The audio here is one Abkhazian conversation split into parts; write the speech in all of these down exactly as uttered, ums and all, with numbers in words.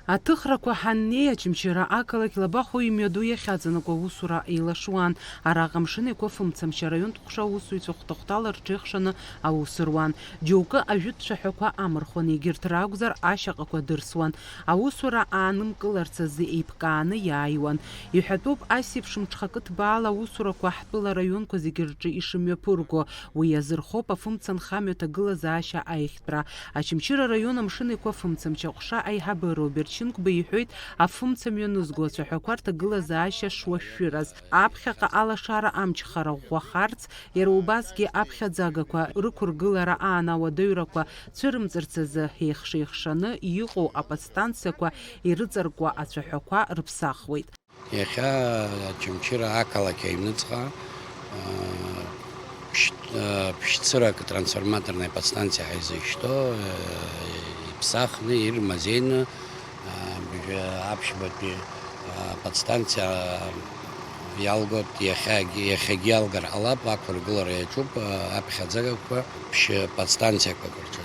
Аҭыхрақәа ҳаннеи, Очамчыра ақалақь Лабахәы имҩаду иахьаҵанакуа аусура еилашуан. Араҟа Амшын Еиқәа фымцамч араионтә ҟәша аусзуҩцәа хәҭа-хәҭала рҽеихшаны аус руан. Џьоукы ажәытә цәаҳәақәа амырхуан, егьырҭ ракәзар, ашьаҟақәа дырсуан. Аусура аанымгыларц азы еиԥкааны иааиуан. Иҳәатәуп, ас еиԥш мҽхакы ҭбаала аусурақәа ҳтәыла араионқәа зегьы рҿы ишымҩаԥырго. Уи иазырхоуп афымца нхамҩа аҭагылазаашьа аиӷьтәра. Очамчыра араион Амшын Еиқәа фымцамч аҟәша аиҳабы Роберт Шьынқәба иҳәеит, афымца мҩанызго ацәаҳәақәа рҭагылазаашьа шуашәшәыраз, аԥхьаҟа алашара амчхара ӷәӷәахарц, иара убасгьы аԥхьаӡагақәа рықәыргылара аан ауадаҩрақәа цәырымҵырц азы еихшеихшаны иҟоу аподстанциақәа ирыҵаркуа ацәаҳәақәа рыԥсахуеит. Иахьа Очамчыра ақалақь аҩныҵҟа, аа, ԥшь-, аа, ԥшьцырак трансформаторная подстанциа ҳәа изышьҭоу, аа, иԥсахны, ирмазеины, аа, бжьа-, аԥшьбатәи, аа, подстанциа, аа, иалгоит, иахьагь-, иахьагьы иалгар ҟалап, ақәыргылара иаҿуп, аа, аԥхьаӡагақәа ԥшь-, подстанциақәак рҿы.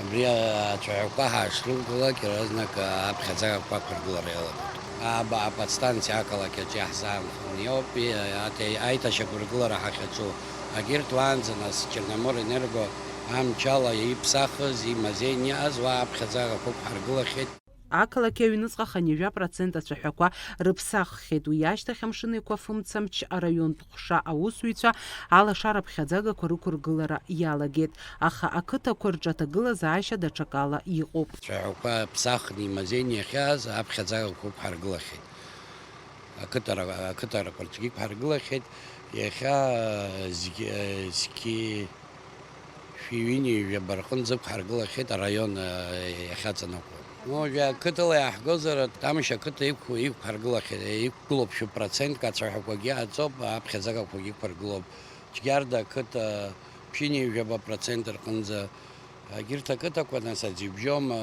Абри ацәаҳәақәа ҳашрылгалак, иаразнак аԥхьаӡагақәа ақәыргылара иалагоит. Аба-, аподстанциа ақалақь аҿы иаҳзаанханы иоуп, и-, ате-, аиҭашьақәыргылара ҳахьаҿу. Агьырҭ уаанӡа нас Черноморэнерго амчала иԥсахыз, имазеин иааз, уа аԥхьаӡагақәа ықәҳаргылахьеит. Ақалақь аҩныҵҟа хынҩажәа процент ацәаҳәақәа рыԥсаххьеит. Уи ашьҭахь Амшын Еиқәа фымцамч араионтә ҟәша аусзуҩцәа алашара ԥхьаӡагақәа рықәыргылара иалагеит, аха ақыҭақәа рҿы аҭагылазаашьа даҽакала иҟоуп. Ацәаҳәақәа ԥсахны имазеин иахьааз аԥхьаӡагақәа ықәҳаргылахьеит. Ақыҭара-, ақыҭарақәа рҿгьы ықәҳаргылахьеит. Иахьа зқьи, зқьи шәи ҩынҩажәаба рҟынӡа ықәҳаргылахьеит араион, э, иахьаҵанакуа. Уажәы ақыҭала иаҳгозар, Тамышь ақыҭа иқә-, иқәҳаргылахьеит, иқәгылоуп шәи процентк, ацәаҳәақәагьы ааҵоуп, аԥхьаӡагақәагьы ықәыргылоуп. Џьгьарда ақыҭа ԥшьынҩажәаба процент рҟынӡа, егьырҭ ақыҭақәа, нас, Аӡҩыбжьома,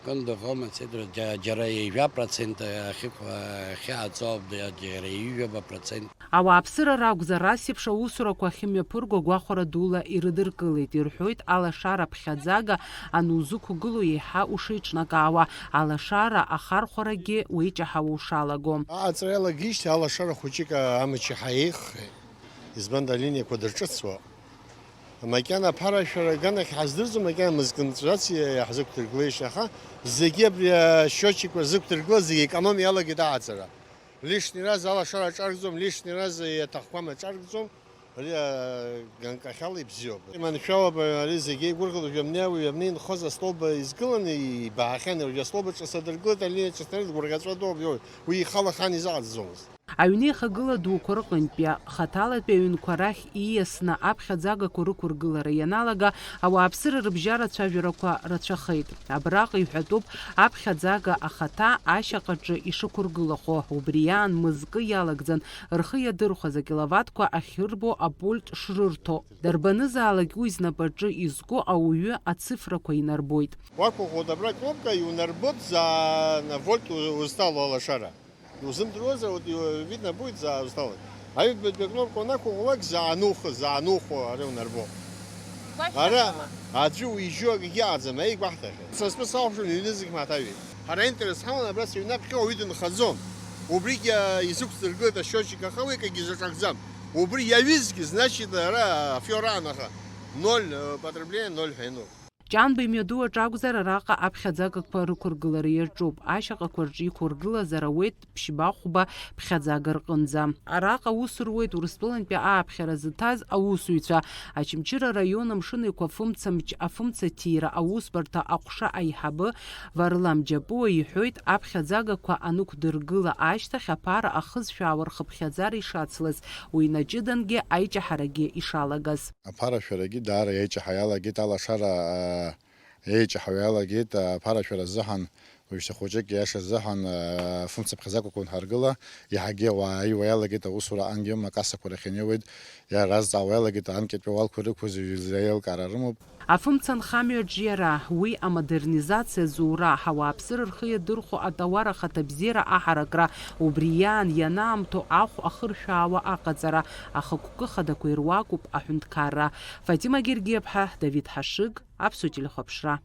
Кындыӷома, et cetera, џьа-, џьара ҩажәа процент ахьықә-, ахьааҵоуп, џьара ҩажәаба процент. Ауааԥсыра ракәзар, ас еиԥш аусурақәа ахьымҩаԥырго агәахәара дула ирыдыркылеит, ирҳәоит, алашара ԥхьаӡага анузықәгыло еиҳа ушеиҿнакаауа, алашара ахархәарагьы уеиҷаҳауа ушалаго. Аҟаҵара иалагеижьҭеи алашара хәыҷык амч иаҳа еиӷьхеит, избанда алиниақәа дырҿыцуа. Макьана аԥарашәара аганахь ҳаздырӡом, макьана мызкы нҵәац иаҳзықәдыргылеишь, аха зегьы абри асчиотчикқәа рзықәдыргылаз зегьы економиа иалагеит аҟаҵара. Лишни раз алашара аҿаргӡом, лишни раз иаҭахқәам аҿаргӡом, ари, а, ганкахьала ибзиоуп. Иманшәалоуп, ари зегьы еигәырӷьо, жәамнеи, жәамнеи инхоз астолба изгыланы ибаахьан, уажәы астолба ҿыц адыргылеит, алиниа ҿыц нарыдгәырӷьаҵәа доуп, уи ихала хан изаҟаҵаӡомызт. Аҩнеихагыла дуқәа рҟынтәи, хаҭалатәи аҩнқәа рахь ииасны аԥхьаӡагақәа рықәыргылара ианалага, ауааԥсыра рыбжьара ацәажәарақәа рацәахеит. Абраҟа иҳәатәуп аԥхьаӡага ахаҭа ашьаҟаҿы ишықәыргылахо, убри аан мызкы иалагӡан рхы иадырхәаз акиловаттқәа ахьырбо апульт шрырҭо. Дарбанызаалак уи знапаҿы изку ауаҩы ацифрақәа инарбоит. Уақәыӷәӷәоит абра акнопка, иунарбоит заа на вольт у-, узҭало алашара. Иузымдыруазар, вот, видно будет, заа узҭалоит. Аҩбатәи акнопка уанақәыӷәӷәалак, заа анухыз, заа анухо, ари унарбо. Ара аӡәы уижьо акгьы ыҟаӡам, еигәаҳҭахьеит. Са стәы сахәаԥшуан, ҩны зегь маҭәажәеит. Ҳара аинтерес ҳаман, абра сыҩнаԥхьа уаҩы дынхаӡом. Убригь, а, изықәсыргылеит асчиотчик, аха уи акгьы изаҿакӡам. Убри иаҩызгьы, значит, ара афиора анаха, ноль, э, потребление, ноль ҳәа иануп. Ҷанба имҩаду аҿы акәзар, араҟа аԥхьаӡагақәа рықәыргылара иаҿуп. Ашьаҟақәа рҿы иқәыргылазар ауеит ԥшьба-хәба ԥхьаӡага рҟынӡа. Араҟа аус руеит Урыстәылантәи ааԥхьара зыҭаз аусзуҩцәа, Очамчыра араион Амшын Еиқәа фымцамч афымцаҭира аусбарҭа аҟәша аиҳабы Варлам Џьапуа иҳәоит, аԥхьаӡагақәа анықәдыргыла ашьҭахь аԥара ахызшәаауа рхыԥхьаӡара ишацлаз, уи наҷыдангьы аиҷаҳарагьы ишалагаз. Аԥарашәарагьы даара иаиҷаҳа иалагеит, алашара, аа, иаиҷаҳауа иалагеит, аԥарашәара азыҳәан, уажәшьҭа хәыҷык иаша азыҳәан, аа, фымцаԥхьаӡакәа уанҳаргыла, иаҳагьы ауаа иуа иалагеит, аусура ангьы макасақәа рахь инеиуеит, иаразҵаауа иалагеит, анкьатәи ауалқәа ирықәыз уажәы еилкаара рымоуп. Афымца нхамҩаҿ иара, уи амодернизациа зура, ҳауааԥсыра рхы иадырхәо атауар ахаҭабзиара аҳаракра, убри иаан ианаамҭоу ахә ахыршәаауа аҟаҵара, ахықәкы хадақәа ируакуп аҳәынҭқарра. Фатима Гергиаԥҳа, Давид Ҳашыг, Аԥсуа телехәаԥшра.